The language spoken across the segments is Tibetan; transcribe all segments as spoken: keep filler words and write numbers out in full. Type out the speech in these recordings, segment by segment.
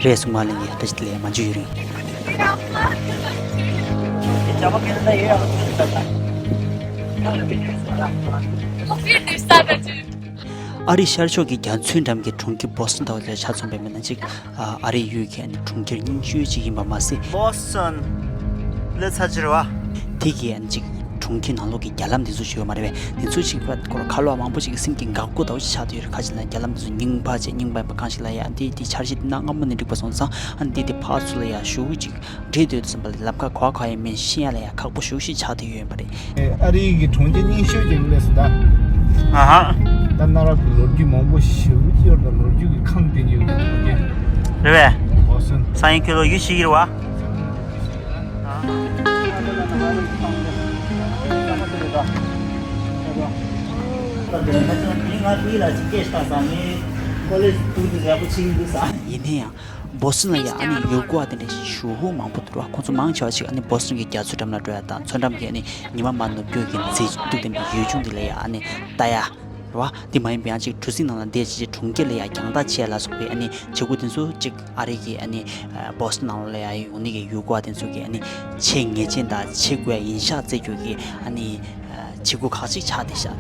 རེད། སྲུང་མ་གླིང་གི་བཀྲ་ཤིས་བདེ་ལེགས། མ་འཇུ་ཡུན་རིང་། ཨ་རིའི་ཤར་ཕྱོགས་ཀྱི་རྒྱ་མཚོའི་འགྲམ་གྱི་གྲོང་ཁྱེར་བོ་སི་ཊོན་དང་ལ་ཆ་མཚོན་པའི་མི་སྣ་གཅིག་ཨ་རིའི་ཡུལ་གྱི་གྲོང་ཁྱེར་རྙིང་ཤོས་གཅིག་ཡིན་པ་མ་ཟད། བོ་སི་ཊོན་ལ་ཚ་ཕྱིར་བ། དེ་གི་གཅིག་གྲོང་ཁྱེར་ནང་ལོགས་ཀྱི་རྒྱ་ལམ་དེ་ཚོ་ཞིག་ཡོད་མ་རེད་པས། དེ་ཚོ་ཞིག་པ་སྐོར་ཁ་ལོ་མང་པོ་ཞིག་གི་སེམས་ཀྱི་འགག་སྒོ་ལྟ་བུ་ཞིག་ཆགས་བསྡད་ཡོད་རེད། ཁ་ཅིག་ལ་རྒྱ་ལམ་དེ་ཚོ་རྙིང་པ་བྱས། རྙིང་པ་ཡིན་པ་གང་ཞིག་ལ་ཡ་འདི་འདི་འཆར་གཞི་འདི་གནའ་སྔ་མོ་ནས་འགྲིག་པ་སོང་ཙང་། ཨ་ནི་འདི་དེ་ཕར་ཚུར་ལ་ཡ་ཞུ་གཅིག་འདྲེས་སྡོད་དུ་སོང་པ་ལ་ལམ་ཁ་ག་བ་ག་ཡིན་མིན་ཤེས་ཡ་ལ་ཡ་ཁག་པོ་ཞེ་པོ་ཞིག་ཆགས་བསྡད་ཡོད་པ་རེད། ཨ་རི་གི་གྲོང་ཁྱེར་རྙིང་ཤོས་ཀྱི་ལས་སུ་ད། ཨ་ཧ། ད་གནའ་རབས་ཀྱི་ལོ་རྒྱུས་མང་པོ་ཞིག་ཡོད་ལ་ལོ་རྒྱུས་ཀྱི་ཁམས་དེ་ཉིད་ཀྱི་གྲོང་ཁྱེར། རེད་པས། འོ་སོང་། སང་ཉིན་ཁྱོད་ལོ་ཡུལ་ཤེས་ཀྱི་རེད་བ། ཡིན་ན་ཡང་། བོ་སི་ཊོན་ལ་ཡ་ཨ་ནི་ཡུལ་སྐོར་བ་དེ་འདྲ་ཞེ་པོ་མང་པོ་འདུག་ར། ཁོང་ཚོ་མང་ཆེ་བ་ཞིག་ཨ་ནི་བོ་སི་ཊོན་གྱི་རྒྱ་མཚོའི་འགྲམ་ལ་འགྲོ་ཡ་དང་། མཚོ་འགྲམ་གྱི་ཨ་ནི་ཉི་མ་མར་ནུབ་རྒྱུ་གི་མཛེས་སྡུག་ལྡན་པའི་ཡུལ་ལྗོངས་དེ་ལ་ཡ་ཨ་ནི་ལྟ་ཡ་ར། དེ་མ་ཡིན་པའི་ཨ་ཅིག་གྲུ་གཟིངས་ནང་ལ་བསྡད་བྱས་བྱས་གྲོང་ཁྱེར་ལ་ཡ་རྒྱང་ལྟ་བྱེད་ཡ་ལ་སོགས་པའི་ཨ་ནི་བྱེད་སྒོ་དེ་ཚོ་གཅིག་ཨ་རི་གི་ཨ་ནི་བོ་སི་ཊོན་ནང་ལ་ཡ་ཡོང་ནི་གི་ཡུལ་སྐོར་བ་དེ་ཚོ་གི་ཨ་ནི་ཆེས་ངེས་ཅན་དང་ཆེས་དགོས་ཡ་ཡིན་ཤག་ཟེར་རྒྱུ་གི་ཨ་ནི། བྱེད་སྒོ་ཁག་ཅིག་ཆགས་བསྡད་ཤག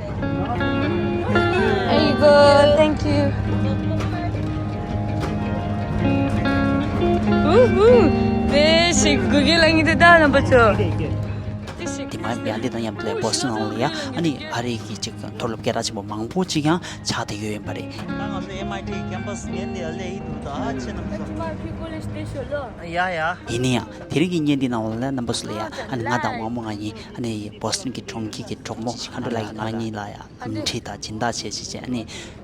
There you go. Thank you. Woohoo. དེ་ཞིག་དགུ་གེ་ལ་ངེས་དེ་ད་རྣམ་པ་ཚོ། དེ་ཞིག་དེ་མ་ཡིན་པའི་འདི་དང་མཉམ་དུ་བོ་སི་ཊོན་ནང་ལ་ཡ་ཨ་ནི་ཨ་རི་གི་ཅིག་མཐོ་སློབ་སྐད་གྲགས་ཆེན་པོ་མང་པོ་ཅིག་ཡང་ཆགས་བསྡད་ཡོད་ཡིན་པ་རེད། ད་ང་ཚོ་ཨེམ་ཨའི་ཊི་ཀེམ་པ་སི་ཉན་དེ་ལ་སླེབས་ཡིན་འདུག་ད་ཨ་ཆེ་རྣམ་པ་ཚོ། ཡ་ཡ། ཡིན་ན་ཡང་དེ་རིང་གི་བརྙན་འདི་ནང་ལ་རྣམ་པ་ཚོ་ལ་ཡ་ཨ་ནི་ང་དང་དབང་མོ་ང་གཉིས་ཨ་ནི་བོ་སི་ཊོན་གྱི་གྲོང་ཁྱེར་གྱི་གྲོགས་མོ་མཁའ་འགྲོ་ལགས་ཀྱིས་ང་གཉིས་ལ་ཡ་ཨམ་འཁྲིད་དང་སྦྱིན་བདག་བྱས་བྱས་བྱས། ཨ་ནི་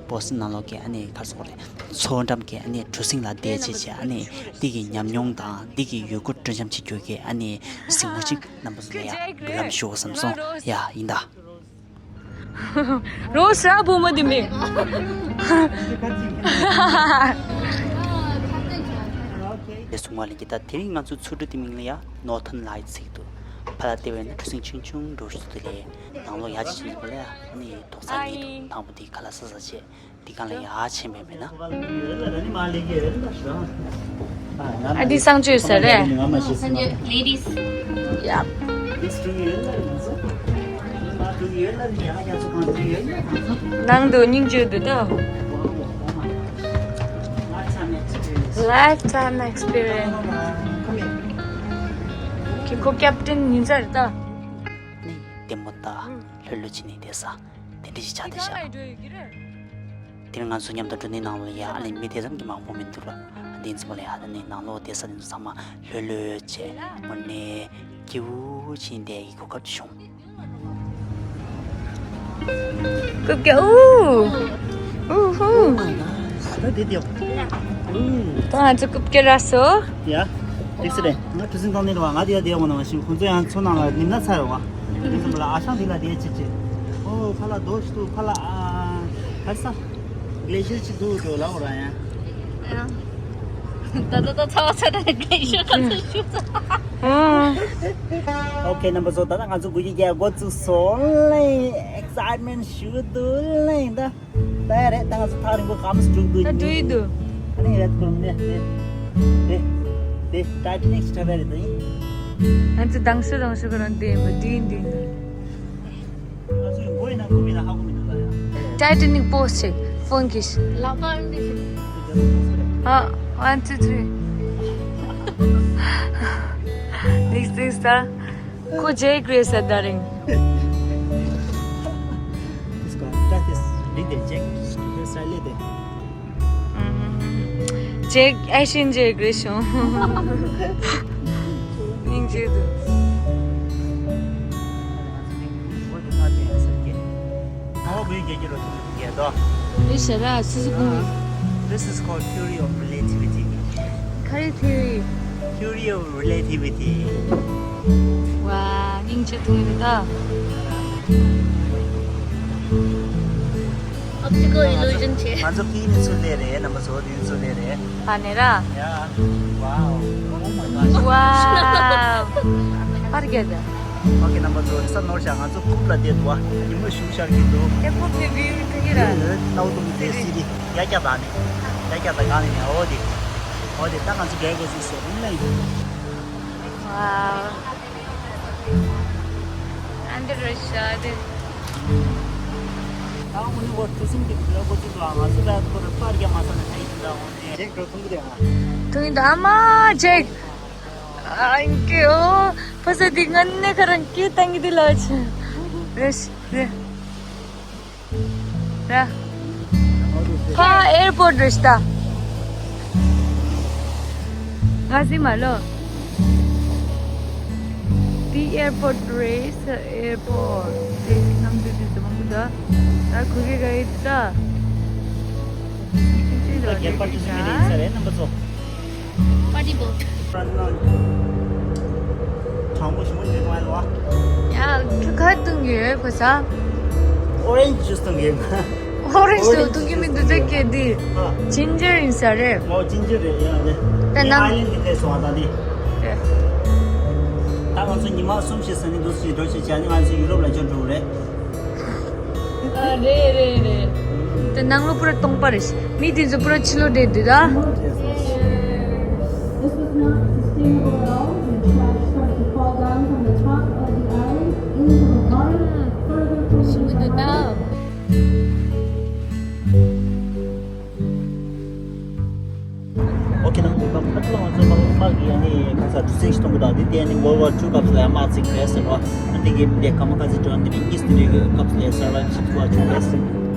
བོ་སི་ཊོན་ནང་ལོགས་ཀྱི་ཨ་ནི་ག་རེ་ཟེར་དགོས་རེད། མཚོ་འགྲམ་གྱི་ཨ་ནི་གྲུ་གཟིངས་ལ་བསྡད་བྱས་བྱས། ཨ་ནི་འདི་གི་ཉམས་མྱོང་དང་འདི་གི་ཡུལ་སྐོར་སྤྲོ་འཆམ་བྱེད་རྒྱུ་གི་ཨ་ནི་གཟིགས་མོ་ཅིག་རྣམ་པ་ཚོ་ལ་ཡ་འབུལ་ལམ་ཞུ་དགོས་བསམ་སོང་། ཡ་ཡིན་ད། རོ་སྲ་བུ་མོ་དེ་མེད། དེ་སྲུང་མ་གླིང་གི་ད་དེ་རིང་ང་ཚོའི་ཚུར་འགྲོ་དེ་མིང་ལ་ཡ་ནོར་ཐན་ལའེ་ཊི་ཟེར་གྱི་འདུག་ཕར་ལ་བལྟས་པས་ན་གྲུ་གཟིངས་ཆུང་ཆུང་འདྲ་བོ་ཞིག་འདུག་དེ་ལས་ནང་ལོགས་ཡར་ཅིག་ཕྱིན་པ་ལ་ཡ་ཨ་ནི་རྡོག་རྩ་གཉིས་འདུག་དང་པོ་དེ་ཁ་ལག་ཟ་ས་བྱས། དེ་གང་ལ་ཡར་ཕྱིན་པས་མེད་ན། ཨ་འདི་གསང་སྤྱོད་ཟེར་རེད། Ladies. Yep. ནང་དུ་སྙིང་བཅུད་འདུག་ད། Lifetime experience. ཁྱེད་ཁོ་ཀེབ་ཏིན་ཡིན་ས་རེད་ད། ནི་ལྟད་མོ་ལྟ། ལྷོད་ལྷོད་བྱས་ནས་བསྡད་ས་དེ་འདྲ་ཞིག་ཆགས་བསྡད་ཤག་དེ་རིང་ང་ཚོ་མཉམ་དུ་འགྲོ་ནི་ནང་ལ་ཡ་ཨ་ནི་མི་དེ་ཙམ་གྱིས་མང་པོ་མི་འདུག་ར། དེ་ཚོ་ལ་ཡ་ཨ་ནི་ནང་ལོགས་བསྡད་ས་དེ་ཚོ་ཚང་མ་ལྷོད་ལྷོད་བྱས་དངོས་གནས་སྐྱིད་པོ་བྱས་བསྡད་ཡི་གོ་སྐབས་ཅིག་བྱུང་། རྐུབ་བཀྱག་ཨུ། ཨུ་ཧུ། ད་དེ་དེ། ད་ང་ཚོ་རྐུབ་བཀྱག་རག་སོང་། ཡ། ཏིག་སི་རེད། ང་གྲུ་གཟིངས་སྟེང་ནས་རེད་བ། ང་དེ་ཡ་དེ་ཡ་འོང་ན་མ་ཤེས། ཁོང་ཚོ་ཡང་མཚོ་ནང་ལ་ཉིན་ན་ཚར་རེད་བ། དེ་ཚོ་ལ་ཨ་ཞང་དེ་ལ་དེ་ཡ་ཅི་ཅི། ཨོ་ཕ་ལ་རྡོ་ཞིག་འདུག་ཕ་ལ་ཨ། ག་རེ་ཟ། གླེ་ཤེར་ཅིག་འདུག་འགྲོ་ལ་འོ་ར་ཡ། ད་ད་ད་ཚ་བ་ཚ་ད་གླེ་ཤེར་ག་ཚོད་ཞུ་ཚ། ཨོ་ཁེ་རྣམ་པ་ཚོ། ད་ད་ང་ཚོ་འགུལ་སྐྱོད་རྒྱག་འགོ་བཙུགས་སོང་ལེ། ཨེག་སའེཊ་མེན་ཊི་ཞུ་འདུག་ལེ་ད། ད་ཡ་རེད། ད་ང་ཚོ་ཐག་རིང་པོ་གམ་སུ་འགྲོ་འདུག་ད་འགྲོ་ཡི་འདུག་ཨ་ནི་རེད་གོ་ནི་དེ་དེ་དེ་ཊའི་ཊ་ནིག་ཅིག་འཁྲབ་ཡ་རེད་ད་ཡིན། ང་ཚོ་དང་སུ་དང་སུ་ག་རང་དེ་མ་དྲིན་དྲིན། ང་ཚོ་ཡི་མགོ་ཡིན་ན་རྐུབ་ཡིན་ན་ཧ་གོ་མི་འདུག་ད་ཡ། ཊའི་ཊ་ནིག་པོ་སི་ཅིག་ཕོན་གྱིས། ལག་པ་ཨ་འདི་ཞིག་ཨ། One, two, three. This, this, the. ཁོ་ཇེག་རེད་ཟེར་ད་རིང་། This guy, that is leader Jack. This guy leader. ཇེག་ཨེ་ཤི་ཡན་ཇེག་རེད་བྱུང་། སྙིང་རྗེ་འདུག This is called theory of relativity. ག་རེ་ཐི་ཡོ་རི། Theory of relativity. ཝ། སྙིང་རྗེ་འདུག་ད། Optical illusion ཆེ། ང་ཚོ་ཕི་ནི་ཚུར་ལས་རེད། རྣམ་པ་ཚོ་དེ་ཚུར་ལས་རེད། ཨ་ནེ་ར། Yeah. Wow. Oh my gosh. Wow. ཕར་རྒྱག་ད། Okay, རྣམ་པ་ཚོ་རེས་གཟའ་ནོར་ཤག་ང་ཚོ་རྐུབ་ལ་བསྡད་འདུག་བ། ཉིན་མོ་ཞུགས་ཤར་གྱི་འདུག་ཨེ་པོ་ཕེ་བིའུ་ཐུག་གི་ར། ནའོ་ཏུང་ཏེ་སི་རི། ཡ་ཀྱ་ད་ནི། ཡ་ཀྱ་ད་ག་ནི་ནི་ཨོ་དེ། འོ་དེ་ད་ང་ཚོ་རྒྱལ་དགོས་ཚིག་ཟེར་ཨིན་ལན། ཝའོ། ཨ་འདི་རུ་ཤ་དེ། ད་འོ་ནི་འོ་ཁྲུ་སིང་གི་འགྲོ་དགོས་ཚིག་ལ་ང་ཚོ་ལ་ཁོ་ར་པར་རྒྱ་མ་ས་ན་ཁ་ཡིན་ད་འོ་ནི་ཅེག་འགྲོ་ཐུང་གི་རེད་ཨ། ཐུང་ཡིན་ད་ཨ་མ་ཅེག་ཨ་ཨིན་ཀེ་ཨོ། ཕ་ས་འདི་ང་ནས་ཁ་རང་སྐད་བཏང་གི་འདི་ལ་ཆ་རེ་ཤི་རེ། ར། ཕ་ཨེར་པོར་རེ་ཤི་ད། ང་ཟི་མ་ལོ། འདི་ཨེར་པོར་རེ་ཤི་ཨེར་པོར་རེ་ཤི་ནམ་དུ་དུ་དུ་མང་གི་ད། ད་ཁུ་གེ་ག་ཡི་ད། ད་རྒྱལ་པར་ཅུ་ཟིན་གི་རེད་ས་རེད་རྣམ་པ་ཚོ། Party boat. དྲང་པོ་ཞུ་མི་འདི་མ་ལོ། ཡ་ཁ་ཁ་བཏུང་གི་ཡོད་ཁོ་ས། Orange juice བཏུང་གི་ཡོད། Orange juice བཏུང་གི་མི་འདུག་ཟེར་གི་འདི། ཨ། Ginger ཡིན་ས་རེད། ཨོ་ginger རེད་ཡ་རེད། ད་ནང་ཨའི་ལན་གི་དེ་སོང་བ་ད་འདི། རེད། ད་ང་ཚོ་ཉི་མ་གསུམ་ཞིག་ས་ནི་འདུག་ཞིག་འགྲོ་ཞིག་བྱས་ནི་ང་ཚོ་ཡུ་རོབ་ལ་འབྱོར་འགྲོ་གི་རེད། ཨ་རེད་རེད་རེད། དེ་ནང་ལོ་པུ་ར་སྟོང་པ་རེད། མི་དེ་ཚོ་པུ་ར་ཕྱི་ལོགས་བསྡད་འདུག་ད། This was not sustainable at all. The trash started to fall down from the top of the island into the water, further cooling the island. ཨོ་ཁེ་ནང་དུ་ཁ་ཁ་ལ་ང་ཚོ་དམག་དམག་གི་ཨ་ནི་ཁ་ས་གྲུ་གཟིངས་ཤིག་གཏོང་གི་འདུག་འདི་དེ་ཨ་ནི་World War Two སྐབས་སུ་ལ་ཡང་དམག་ཚིག་རེད་ཟེར་བ། ཨ་འདི་གི་འདི་ཀ་མ་ཀ་ཛི་ཌོན་འདི་ནི་གཉིས་སུ་འདྲེས་ཀྱི་སྐབས་སུ་ལ་ཡང་གསར་བ་ཞིག་ཐུག་པ་བྱུང་རེད་ཟེར།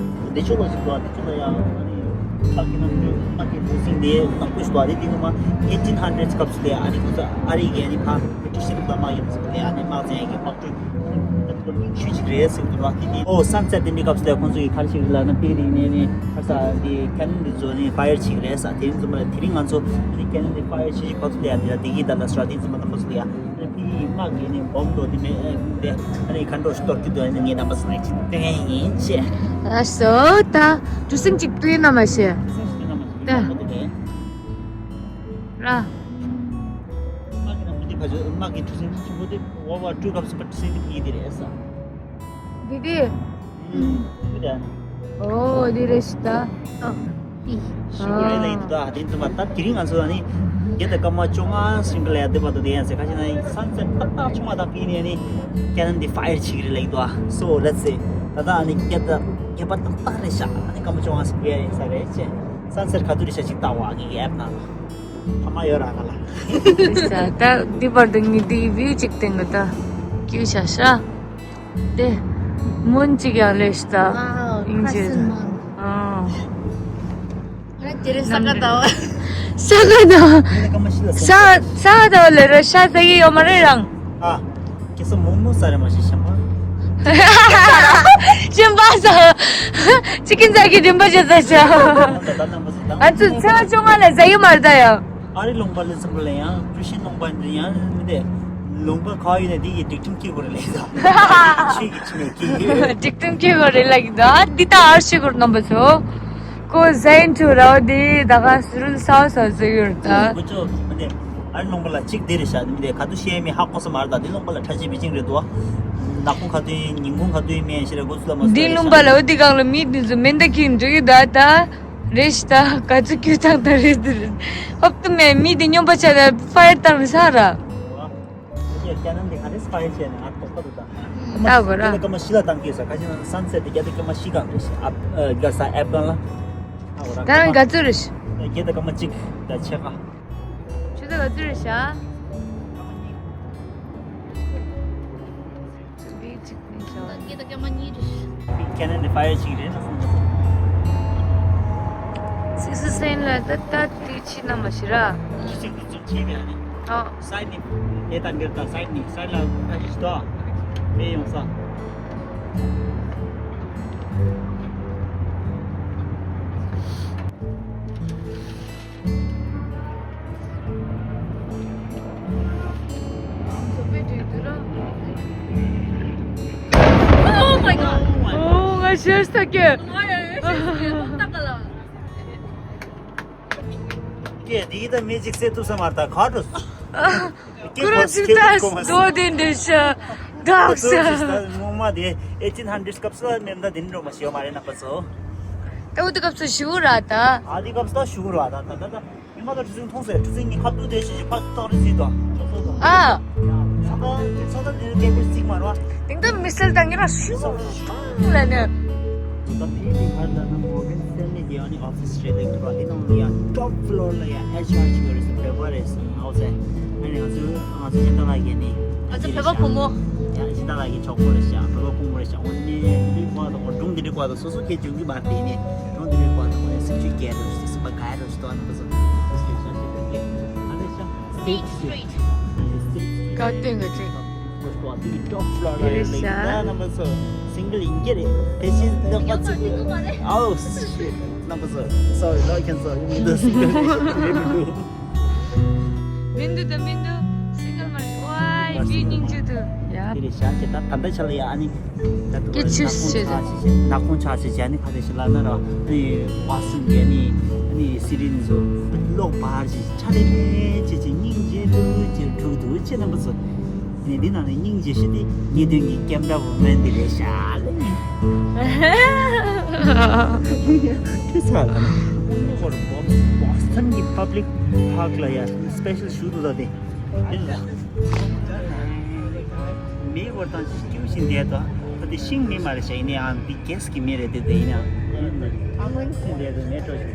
འདི་ཆུ་ལ་ཞིག་འདུག་འདི་ཆུ་ལ་ཡང་ཨ་ནི་ཁ་ཁེ་ནང་དུ་དམག་གི་གྲུ་གཟིངས་འདི་ནང་ཁུལ་ཞིག་འདུག་འདི་འདི་ངོ་མ་eighteen hundreds སྐབས་སུ་ལ་ཡང་ཨ་ནི་ཁོ་ཚོ་ཨ་རི་གི་ཨ་ནི་ཕ་British སི་ལུག་ལ་དམག་ཡོད་ཟེར་ལ་ཡང་ཨ་ནི་དམག་ཚན་གྱི་དམག་གྲུ། ཆུ་ཅིག་རེད་ཟེར་གྱི་འདུག་ར། དེ་ནི་ཨོ་སན་སེཊ་དེ་འདྲའི་སྐབས་སུ་ལ་ཁོང་ཚོ་གི་ག་རེ་བྱེད་ཀྱི་རེད་ལབ་ན་དཔེ་རིག་གནས་ནི་ཁ་ས་འདི་ཁེ་ནན་འདི་ཚོ་ནི་ཕ་ཡར་བྱེད་ཀྱི་རེད་ས། དེ་རིང་ཙམ་པ་ལ་དེ་རིང་ང་ཚོ་ནི་ཁེ་ནན་འདི་ཕ་ཡར་བྱེད་ཀྱི་ཁོ་ཚོ་ལ་ཡ་དེ་ལ་དེ་གི་ད་ལ་སྲ་དེ་ཙམ་པ་ན་ཁོ་ཚོ་ལ་ཡ་ནི་ཕི་གི་དམག་གི་ནི་བོམ་འགྲོ་དེ་མེད་དེ་ཨ་ནི་ཁ་འགྲོ་ཞིག་གཏོར་གྱི་འདུག་ཨ་ནི་ངས་རྣམ་པ་ཚོ་ནས་ཅིག་སྟོན་ཡིན་ཅེས། ལགས་སོ། ད་གྲུ་གཟིངས་གཅིག་སྤུས་ན་མ་ཤེས། ད་ར། དམག་གི་ནང་མི་འདི་ཕ་ཆོས་དམག་གི་གྲུ་གཟིངས་ཆེན་པོ་དེ། World War Two སྐབས་སུ་པར་སེང་གེ་ཕི་དེ་རེད་ས། འདི་དེ། ཨུམ། འདི་དེ། ཨོ་འདི་རེད་ཤི་ད། ཨོ། འདི། ཤི་རེད་ལ་ཡིན་ད་དེ་ཚོ་མ་ད་དེ་རིང་ང་ཚོ་ཨ་ནི་བརྒྱད་དང་སྐར་མ་བཅོ་ལྔ་སྲིང་གི་ལ་ཡ་དེ་བར་དུ་དེ་ཡང་ཟེར་ཁ་ཤས་ན་ཡིན་སན་སེ་ཊི་ཏག་ཏག་ཆུང་མ་དང་ཕི་ནས་ནི་ཁེ་ནན་འདི་ཕ་ཡར་བྱེད་ཀྱི་རེད་ལ་ཡིན་ད། So let's say ད་ད་ཨ་ནི་བརྒྱད་དང་བརྒྱད་པ་ཏག་ཏག་རེད་ཤག་ཨ་ནི་སྐར་མ་བཅོ་ལྔ་སྲིང་གི་ཡ་ཡིན་ས་རེད་ཅེ། སན་སེ་ཊི་ག་དུས་རེད་ཤག་ཅིག་ལྟ་བ་གི་ཨེབ་ནང་ལ། ཕ་མ་ཡོད་ར་ག་ལ། ས་ད་འདི་བར་དུ་ངས་འདི་བིའུ་གཅིག་སྟོན་གི་ད། ཀྱུ་ཤ་ཤ། དེ་མོན་གཅིག་ཡང་ལས་ཤི་ད། ཝའོ། ཨིན་ཇི། Crescent moon. ཨ། ཨ་དེ་རེད་ས་ག་ད་བ། ས་ག་ད་བ། ས་ས་ད་བ་ལས་ར་ཤ་ཟ་གི་ཡོད་མ་རེད་རང་། ཨ། ཁྱེད་ཚོ་མོག་མོག་ཟ་རེད་མ་གཞི་ཤམ་པ། ཤམ་པ་ཟ། ཅི་ཀིན་ཟ་གི་རིན་པ་ཅན་ཟ་ཤ། ད་ད་རྣམ་པ་ཟ་ད། ང་ཚོ་ཚེས་པ་བཅོ་ལྔ་ལ་ཟ་ཡི་མ་རེད་ད་ཡ། ཨ་རི་ལུང་པ་ལ་ཚང་པ་ལ་ཡང་ཀྲུ་ཤིན་ལུང་པ་འདི་ཡང་མི་དེ། ལུང་པ་ག་ཡོད་ན་དེ་ཡི་སྒྲིག་ཁྲིམས་ཀྱི་སྐོར་ལས་ད། ཆོས་ཀྱི་ཁྲིམས་ཀྱི། སྒྲིག་ཁྲིམས་ཀྱི་སྐོར་ལས་ལ་གི་ད་འདི་ད་ཨར་ཤི་སྐོར་རྣམ་པ་ཚོ། ཁོ་ཟ་ཡིན་ཚུ་ར་བ་དེ་ད་ག་སུ་རུལ་ས་བ་ས་བ་ཟ་ཡོད་ད། ཁོ་ཚོ་མི་དེ། ཨ་རི་ལུང་པ་ལ་གཅིག་དེ་རེད་ཤག་མི་དེ་ག་དུས་ཤེས་མི་ཧ་གོ་ས་མ་རེད་ད། དེ་ལུང་པ་ལ་ཁྲ་ཆེ་བི་ཅིང་རེད་དོ། ནག་ཁུང་ག་དུས་ཡིན་ཉིན་གུང་ག་དུས་ཡིན་མེད་ཤེས་ར་གོ་ཚུལ་ལ་མ་ཟ་དེ་ལུང་པ་ལ་འོ་དེ་གང་ལ་མི་དེ་ཚོ་མེ་མདའ་ཁྱེར་འགྲོ་གི་ད་ད། རེད་ཤི་ད་ག་ཚོད་ཁྱོད་ཐང་ད་རེད་དེ་རེད། ཧོབ་ཏུ་མེད་མི་དེ་སྨྱོན་པ་ཆ་ད་ཕ་ཡར་བཏང་ས་ར། ཁྱེད་ཀྱ་ནང་དེ་ག་རེ་སི་པའི་བྱས་ནས་ང་དོགས་པ་འདུག་ད། ད་གོ་ར། ཀྱ་ད་སྐར་མ་བཞི་ལ་བཏང་གི་ས་ཁ་ཅིག་ན་སན་སེ་ཊི་དེ་ཀྱ་ད་སྐར་མ་བཞི་གང་རེད་ཤག་ཨ་ག་ས་ཨེབ་གང་ལ། ད་གོ་ར། ད་རང་ག་ཚོད་རེད་ཤག་ཀྱ་ད་སྐར་མ་གཅིག་ད་ཕྱེད་ཀ་ཆུ་ཚོད་ག་ཚོད་རེད་ཤག་ཆུ་ཚོད་གཅིག་ནས་ཤག་ཀྱ་ད་སྐར་མ་གཉིས་རེད། ཁྱེད་ནང་དེ་པའི་ཆིག་རེད་ན་སོང་། སིག་སི་སེན་ལ་ད་ད་དེ་ཕྱི་ན་མ་ཤི་ར། ཆིག་དེ་ཚོ་ཆེ་བས་ཨ་ནི། ཨོ། སའི་ནི། དེ་དང་འདིར་དང་སའི་ནི་སའི་ལ་ཁ་ཤས་ཤིག་དོ། མེ་ཡོང་ས། Oh my god. ཨོ་ང་ཤེས་ས་ཀྱེ། ཀྱེ་འདི་ད་མེ་ཇིག་སེ་ཐུབ་ས་མ་རེད་ད་ག་འགྲོ། ཀུ་རུ་ཙི་ཏཱས་རྡོ་དེ་འདྲ་ཤ་དག་ས། ངོ་མ་དེ་eighteen hundred སྐབས་སུ་མེ་མདའ་དེ་འདྲ་མ་ཤེས་མ་རེད་ན་པ་ཚོ། ད་འུ་དུ་སྐབས་སུ་ཞུ་ར་ད། ཨ་དེ་སྐབས་སུ་ད་ཞུ་ར་ད་ད་ད་ད། མ་ག་ཁྲི་ཚན་མཐོང་ཟེར། ཁྲི་ཚན་གཉིས་ཁ་ཐུག་དེ་ཞིག་ཕ་ཏོག་རེ་ཟིག་དོ། ཨ། ས་ད་ས་ད་དེ་རུ་སྐད་པོ་ཅིག་མ་རོ། དེང་དུ་མི་སེལ་དང་ངེ་ར་ཤུ་ལ་ནི། ད་ཕི་ནི་གར་ལ་ན་མོར་གན་སྟན་ནི་དེ་ཨ་ནི་ཨོ་ཕི་སི་རེད་ལེགས་འགྲོ་དེ་ནང་ལ་ཡ་ཊོབ་ཕི་ལོར་ལ་ཡ་ཨེཆ་ཨར་ཅིག་ཡོད་རེད་ཟེར་བོད་པ་རེད་ཟེར། ཨོ་ཟེར། ཨ་ནི་ང་ཚོ་ང་ཚོ་ཅི་འདྲ་ལ་གི་ནི། ང་ཚོ་བོད་པ་ཕོ་མོ། ཡ་ཅི་འདྲ་ལ་གི་ཆོག་པོ་རེད་ཤག་བོད་པ་ཕོ་མོ་རེད་ཤག་འོ་ནི་འདི་རིགས་པ་དང་འོ་སྒྲུང་འདི་རིགས་པ་དང་སོ་སོ་སྐད་སྦྱོང་གི་མ་དེ་ནི་སྒྲུང་འདི་རིགས་པ་དང་འོ་ནི་སུམ་ཅུ་བརྒྱད་རུ་ཞིག་སུམ་པ་ག་རུ་ཞིག་དོ་ཨ་ནི་པ་ཚོ་སོ་སོ་སྐད་ཤག་ཤག་གི་ག་རེ་ཤག State Street. State Street. ག་སྟེང་གི་ཅིག Top floor ལ་རེད་ལེགས་ན་རྣམ་པ་ཚོ། སིང་གལ་ཡིན་གྱི་རེད། དེ་བཞིན་རྣམ་པ་ཚོ། ཨའོ་ཤིཊ། རྣམ་པ་ཚོ། སོ་རི་ལོ་ཁྱེད་ཚོ་ཡོང་མི་འདུག་སིང་གལ་ཡིན་གྱི་རེད་མི་འདུག་མི་འདུག་ད་མི་འདུག་སིང་གལ་མ་རེད། ཝའི་བི་སྙིང་རྗེ་འདུག་ཡ། དེ་རེད་ཤག་ཅེས་ད་ད་ལྟ་ཆ་ལ་ཡ་ཨ་ནི། ད་དུ་སྐད་ཆ་ནག་ཁུང་ཆགས་ཤིག་ཤིག་ནག་ཁུང་ཆགས་ཤིག་ཅེས་ཨ་ནི་ག་རེ་ཞིག་ལབ་ན་ར་ཨ་ནི་བ་སུ་གི་ཨ་ནི་ཨ་ནི་སི་རིན་ཚོ་གློག་འབར་ཞིག་ཆ་ལེ་ལེ་བྱེད་ཅིག་སྙིང་རྗེ་འདུག་ཅེས་དྲུག་འདུག་ཅེས་རྣམ་པ་ཚོ། ནི་འདི་ནང་ནས་སྙིང་རྗེ་ཤོས་དེ་ངེས་དོན་གྱི་ཀེམ་ར་བུ་མན་འདི་རེད་ཤག་ལེ། ཁྱེད་ཚ་ལ་ནི་བོ་སི་ཐན་གྱི་པབ་ལིག་པཱག་ལ་ཡ་སི་པེ་ཤལ་ཞུ་འདུག་ད་དེ། མེ་འོར་དང་སྐྱུར་བཞིན་བསྡད་དོ། ད་དེ་ཤིང་མེ་མ་རེད་ཤག་ཡིན་ནའང་འདི་གེ་སི་གི་མེ་རེད་དེ་དེ་ཡིན་ནའང་ཨ་མ་ནི་བཞིན་བསྡད་དོ་མེ་སྤྲོ་ཞིག་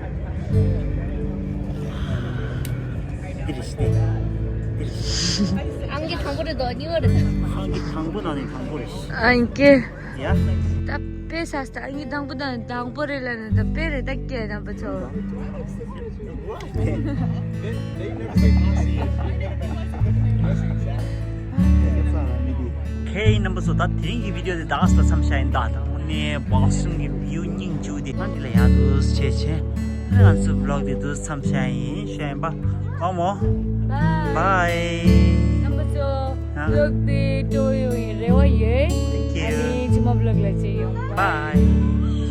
འདི་རེད་ཤི་དེ། འདི་རེད་ཤི། ཨང་ཀི་དང་པོ་རེད་དོ་གཉིས་པ་རེད། ཨང་ཀི་དང་པོ་ནང་ནས་དང་པོ་རེད་ཤི། ཨང་ཀི། ཡ། ད་དཔེ་ས་སྟ་ཨང་ཀི་དང་པོ་དང་དང་པོ་རེད་ལ་ནི་ད་དཔེ་རེད་ད་སྐད་དང་པོ་ཚོ། ཁེ་ཡིན་རྣམ་པ་ཚོ། ད་དེ་རིང་གི་བི་ཌིའོ་དེ་ད་ག་སེ་མཚམས་བཞག་ཡིན། ད་དང་པོ་ནས་བག་སུམ་གྱི་བིའུ་སྙིང་རྗེ་དེ་ང་འདི་ལ་ཡག་འདུག་བྱས་བྱས། ང་ཚོ་བི་ལོག་དེ་འདུག་མཚམས་བཞག་ཡིན། ཤོད་ཡིན་པ། ཨོ་མོ། Bye. Bye. རྣམ་པ་ཚོ། ཨ། བི་ལོག་དེ་སྤྲོ་ཡོང་བའི་རེ་བ་ཡོད། Thank you. ཨ་ནི་ཕྱི་མ་བི་ལོག་ལ་མཇལ་ཡོང་། Bye. Bye.